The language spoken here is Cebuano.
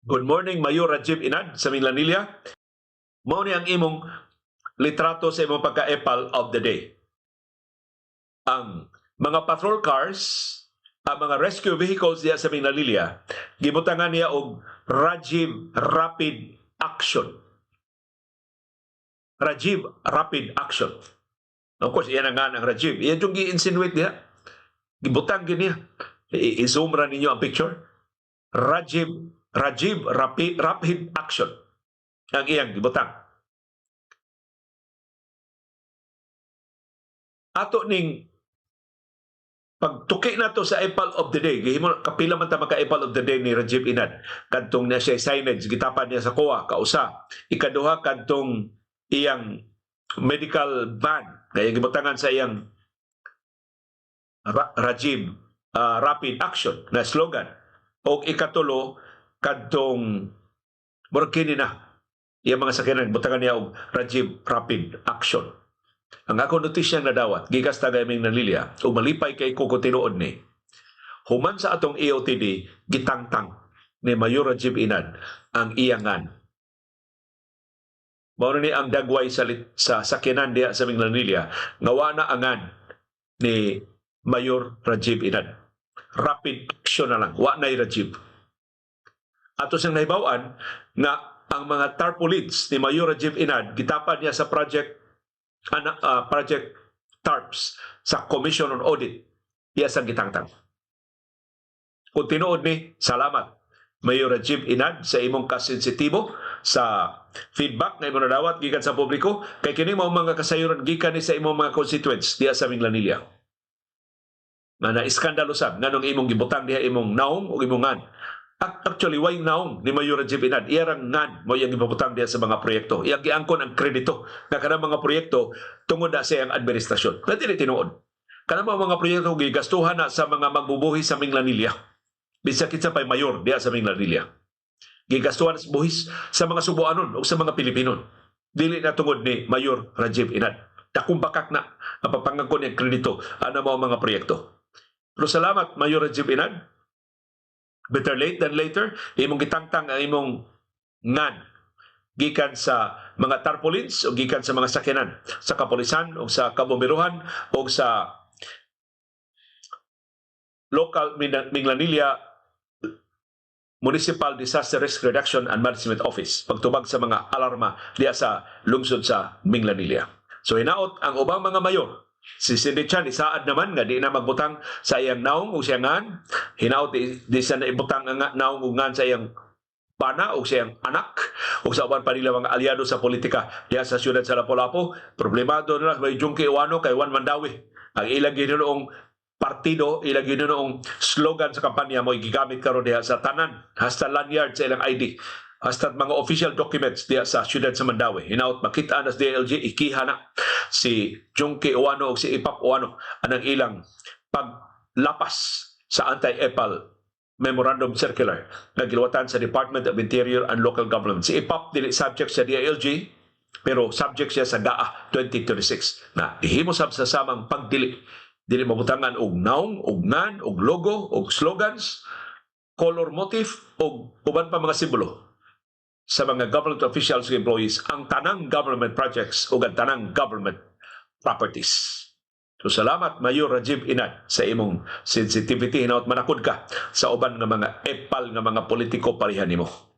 Good morning, Mayor Rajiv Inad sa Minglanilla. Mao ni ang imong litrato sa imong pagka-epal of the day. Ang mga patrol cars, ang mga rescue vehicles diya sa Minglanilla, gibutangan niya og Rajiv Rapid Action. Rajiv Rapid Action. Of course, iyan ang nga ang Rajiv. Iyan yung gi-insinuate niya. Gibutang gid niya. I-zoom ra ninyo ang picture. Rajiv Rapid Action ang iyang gibutang. Ato ning pagtuki nato sa Epal of the Day, gihimo kapila man ta maka Epal of the Day ni Rajiv Inad. Kadtong na siya signage gitapan niya sa COA, kausa. Ikaduha, kadtong iyang medical van kaya gibutangan sa iyang Rajiv Rapid Action na slogan. O ikatulo, kadtong murag kini na iyang mga sakyanan butangan niya og Rajiv Rapid Action. Ang ako notisya nadawat gikas ta gaming Nalilia ug malipay kay ko kung tinuod ni human sa atong EOTD, gitangtang ni Mayor Rajiv Inad ang iyangan. Mao ni ang dagway sa sakyanan diha sa Minglanilla nga wa na angan ni Mayor Rajiv Inad. Rapid action na lang, wa na'y Rajiv. Ato siyang nahibaw-an nga ang mga tarpaulins ni Mayor Rajiv Inad gitapan niya sa project tarps sa Commission on Audit, iya sang gitangtang. Kung tinuod ni, salamat Mayor Rajiv Inad sa imong kasensitibo sa feedback na imong nadawat gikan sa publiko, kay kini mao mga kasayuran gikan ni sa imong mga constituents diha sa Minglanilla. Nga na-iskandalo sab nganong imong gibutang diha imong naong ug imong ngan. Actually, way naong ni Mayor Rajiv Inad. Iya rang ngan mo iyang gibutang diha sa mga proyekto. Iyang giangkon ang kredito nga kanang mga proyekto tungod na sa iyang administrasyon. Na dili tinuod. Kanang mga proyekto gigastuhan na sa mga magbubuhi sa Minglanilla. Bisag kinsa pa'y mayor diha sa Minglanilla. Gigastuhan sa buhis sa mga Subuanon o sa mga Pilipinon. Dili na tungod ni Mayor Rajiv Inad. Dakong bakak na ang pagpangangkon niyang kredito ana mao mga proyekto. Pero salamat, Mayor Rajiv Inad. Better late than later. Imong gitangtang ang imong ngan gikan sa mga tarpaulins o gikan sa mga sakyanan sa kapolisan o sa kabomberohan o sa local Minglanilla Municipal Disaster Risk Reduction and Management Office pagtubag sa mga alarma diya sa lungsod sa Minglanilla. So hinaot ang ubang mga mayor, si Cindy Chan isaad naman nga di na magbutang sa iyang naong o siyang ngan, hinaot di siya na ibutang ang naong ug ngan sa iyang bana o sa iyang anak o sa uban pa nila mga aliado sa politika diya sa siyudad sa Lapu-Lapu. Problemado na lang may Jungki Uano kay Juan Mandawi. Ang ilang ginunoong partido, ilang ginunoong slogan sa kampanya mo gigamit karon diha sa tanan, hasta lanyard sa ilang ID, hasta mga official documents diha sa siyudad sa Mandaue. Hinaot makita na sa DILG, ikiha na si Jungki Uano o si Ipap Uano anang ilang paglapas sa anti-epal Memorandum Circular na giluwatan sa Department of Interior and Local Government. Si Ipap dili subject sa DILG pero subject siya sa GAA 2026 na ihimo sab sa samang pagdili dili mabutangan og naong, og ngan, og logo, og slogans, color motif, og uban pa mga simbolo sa mga government officials ug employees ang tanang government projects ug ang tanang government properties. So salamat, Mayor Rajiv Inad, sa imong sensitivity. Hinaot manakod ka sa uban nga mga epal nga mga politiko pareha nimo.